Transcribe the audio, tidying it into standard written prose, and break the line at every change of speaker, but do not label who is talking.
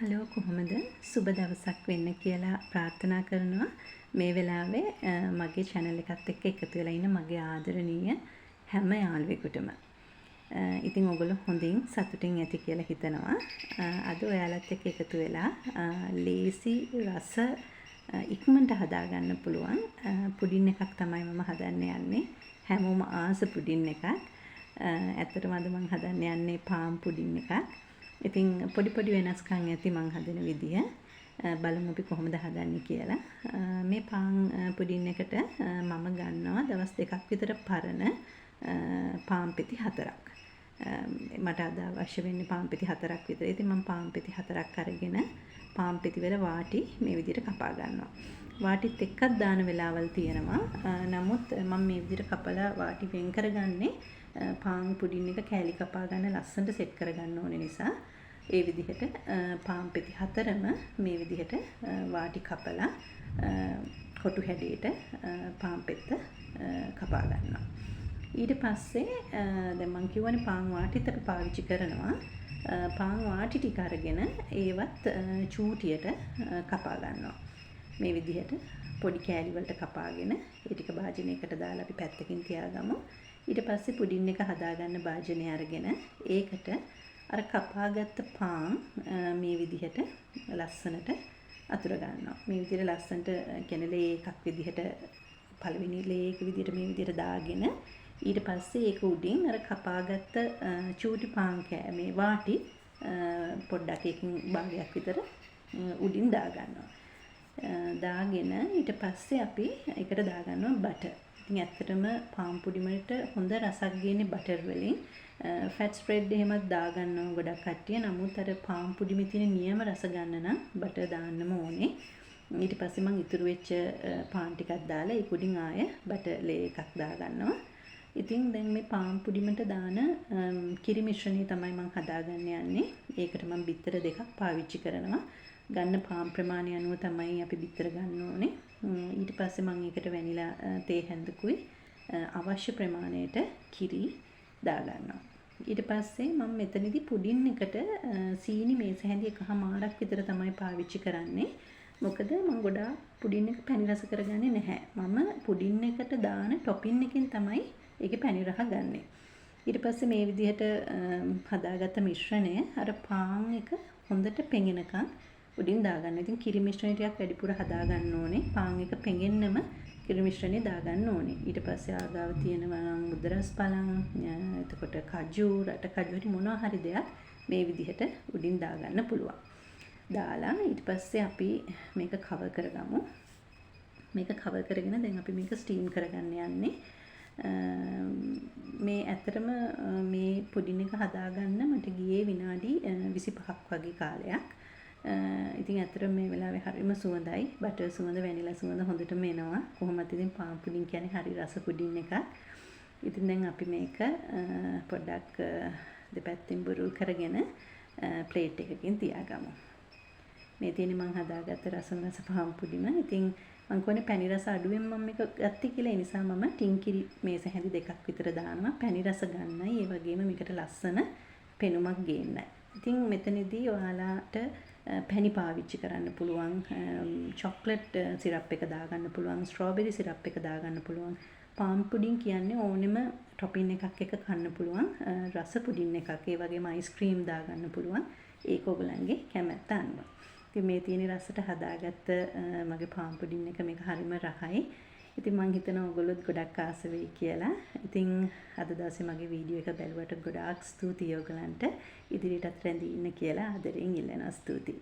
Hello, කොහොමද? සුබ දවසක් වෙන්න කියලා ප්‍රාර්ථනා කරනවා මේ වෙලාවේ මගේ චැනල් එකත් එක්ක එකතු වෙලා ඉන්න මගේ ආදරණීය හැම යාළුවෙකුටම. ඉතින් ඔයගොල්ලෝ හොඳින් සතුටින් ඇති කියලා හිතනවා. අද ඔයාලත් එක්ක එකතු වෙලා ලේසි, රස, ඉක්මනට හදාගන්න පුළුවන් පුඩින් එකක් තමයි මම හදන්න යන්නේ. හැමෝම ආස පුඩින් එකක්. ඇත්තටම අද මං හදන්න යන්නේ පාන් පුඩින් එකක්. ඉතින් පොඩි පොඩි වෙනස්කම් ඇති මං හදන විදිය. බලමු අපි කොහොමද හදන්නේ කියලා. මේ පාන් පුඩින් එකට මම ගන්නවා දවස් 2ක් විතර පරණ පාන් පෙති 4ක්. මට අද අවශ්‍ය වෙන්නේ පාන් පෙති 4ක් විතර. ඉතින් මම පාන් පෙති 4ක් අරගෙන පාන් පෙති වල වාටි මේ විදිහට කපා ගන්නවා. වාටිත් එක්කත් දාන වෙලාවල් තියෙනවා. නමුත් මම මේ විදිහට කපලා වාටි වෙන් කරගන්නේ පාන් පුඩින් එක කෑලි කපා ගන්න ලස්සනට සෙට් කරගන්න ඕන නිසා. ඒ විදිහට පාන් පෙති 4ම මේ විදිහට වාටි කපලා කොටු හැඩයට පාන් පෙත්ත කපා ගන්නවා. ඊට පස්සේ දැන් මං කිව්වනේ පාන් වාටිත් අපි පාවිච්චි කරනවා. පාන් වාටි ටික අරගෙන ඒවත් චූටියට කපා ගන්නවා. මේ විදිහට පොඩි කෑලි වලට කපාගෙන ඒ ටික භාජනයකට දාලා අපි පැත්තකින් තියාගමු. ඊට පස්සේ පුඩින් එක හදාගන්න භාජනය අරගෙන ඒකට අර කපාගත්ත පාන් මේ විදිහට ලස්සනට අතුර ගන්නවා. මේ විදිහට ලස්සනට කියන්නේ ලේ එකක් විදිහට, පළවෙනි ලේ එක විදිහට මේ විදිහට දාගෙන, ඊට පස්සේ ඒක උඩින් අර කපාගත්ත චූටි පාන් කෑ මේ වාටි පොඩ්ඩක් ඒකෙන් භාගයක් විතර උඩින් දාගන්නවා. දාගෙන ඊට පස්සේ අපි ඒකට දාගන්නවා බටර්. ඉතින් ඇත්තටම පාන් පුඩිමට හොඳ රසක් ගේන්නේ බටර් වලින්. ෆැට් ස්ප්‍රෙඩ් එහෙමත් දාගන්නවා ගොඩක් කට්ටිය. නමුත් අර පාන් පුඩිමේ තියෙන නියම රස ගන්න නම් බටර් දාන්නම ඕනේ. ඊට පස්සේ මං ඉතුරු වෙච්ච පාන් ටිකක් දාලා ඒක උඩින් ආය බටර් ලේ එකක් දාගන්නවා. ඉතින් දැන් මේ පාන් පුඩිමට දාන කිරි මිශ්‍රණය තමයි මං හදාගන්න යන්නේ. ඒකට මං බිත්තර 2ක් පාවිච්චි කරනවා. ගන්න පාන් ප්‍රමාණය අනුව තමයි අපි බිත්තර ගන්න ඕනේ. ඊට පස්සේ මං ඒකට වැනිලා තේ හැන්දකුයි අවශ්‍ය ප්‍රමාණයට කිරි දාගන්නවා. ඊට පස්සේ මම මෙතනදි පුඩින් එකට සීනි මේස හැඳි 1.5ක් විතර තමයි පාවිච්චි කරන්නේ. මොකද මං ගොඩාක් පුඩින් එක පැණි රස කරගන්නේ නැහැ. මම පුඩින් එකට දාන ටොපින් එකෙන් තමයි ඒකේ පැණි රහ ගන්නෙ. ඊට පස්සේ මේ විදිහට හදාගත්ත මිශ්‍රණය අර පාන් එක හොඳට පෙඟෙනකන් උඩින් දාගන්න. ඉතින් කිරි මිශ්‍රණය ටිකක් වැඩිපුර හදාගන්න ඕනේ. පාන් එක පෙඟෙන්නම කිරි මිශ්‍රණය දාගන්න ඕනේ. ඊට පස්සේ ආගාව තියෙනවා නම් මුද්දරස් පලං, එතකොට කජු, රට කජු හරි මොනවා හරි දෙයක් මේ විදිහට උඩින් දාගන්න පුළුවන්. දාලා ඊට පස්සේ අපි මේක කවර් කරගමු. මේක කවර් කරගෙන දැන් අපි මේක ස්ටීම් කරගන්න යන්නේ. මේ ඇත්තටම මේ පුඩින් එක හදාගන්න මට ගියේ විනාඩි 25ක් වගේ කාලයක්. ඉතින් ඇත්තටම මේ වෙලාවේ හරිම සුවඳයි. බටර් සුවඳ, වැනිලා සුවඳ හොඳටම එනවා. කොහොමත් ඉතින් පාන් පුඩින් කියන්නේ හරි රස පුඩින් එකක්. ඉතින් දැන් අපි මේක පොඩ්ඩක් දෙපැත්තෙන් බුරුල් කරගෙන ප්ලේට් එකකින් තියාගමු. මේ තියෙන්නේ මං හදාගත්ත රසම රස පාන් පුඩිම. ඉතින් මං කියන්නේ පැණි රස අඩුවෙන් මම මේක ගත්තේ කියලා. ඒ නිසා මම ටින් කිරි මේස හැඳි 2ක් විතර දානවා. පැණි රස ගන්නයි, ඒ වගේම මේකට ලස්සන පෙනුමක් ගේන්නයි. ඉතින් මෙතනදී ඔයාලාට පැණි පාවිච්චි කරන්න පුළුවන්, චොක්ලට් සිරප් එක දාගන්න පුළුවන්, ස්ට්‍රෝබෙරි සිරප් එක දාගන්න පුළුවන්. පාන් පුඩින් කියන්නේ ඕනෙම ටොපින් එකක් එක්ක කන්න පුළුවන් රස පුඩින් එකක්. ඒ වගේම අයිස්ක්‍රීම් දාගන්න පුළුවන්. ඒක ඔයගොල්ලන්ගේ කැමැත්ත අනුව. ඉතින් මේ තියෙන රසට හදාගත්ත මගේ පාන් පුඩින් එක. මේක හරිම රහයි. ඉතින් මං හිතනවා ඔයගොල්ලොත් ගොඩක් ආස වෙයි කියලා. ඉතින් අද දවසේ මගේ වීඩියෝ එක බැලුවට ගොඩාක් ස්තුතියි ඔයගලන්ට. ඉදිරියටත් රැඳී ඉන්න කියලා ආදරෙන් ඉල්ලනවා. ස්තුතියි.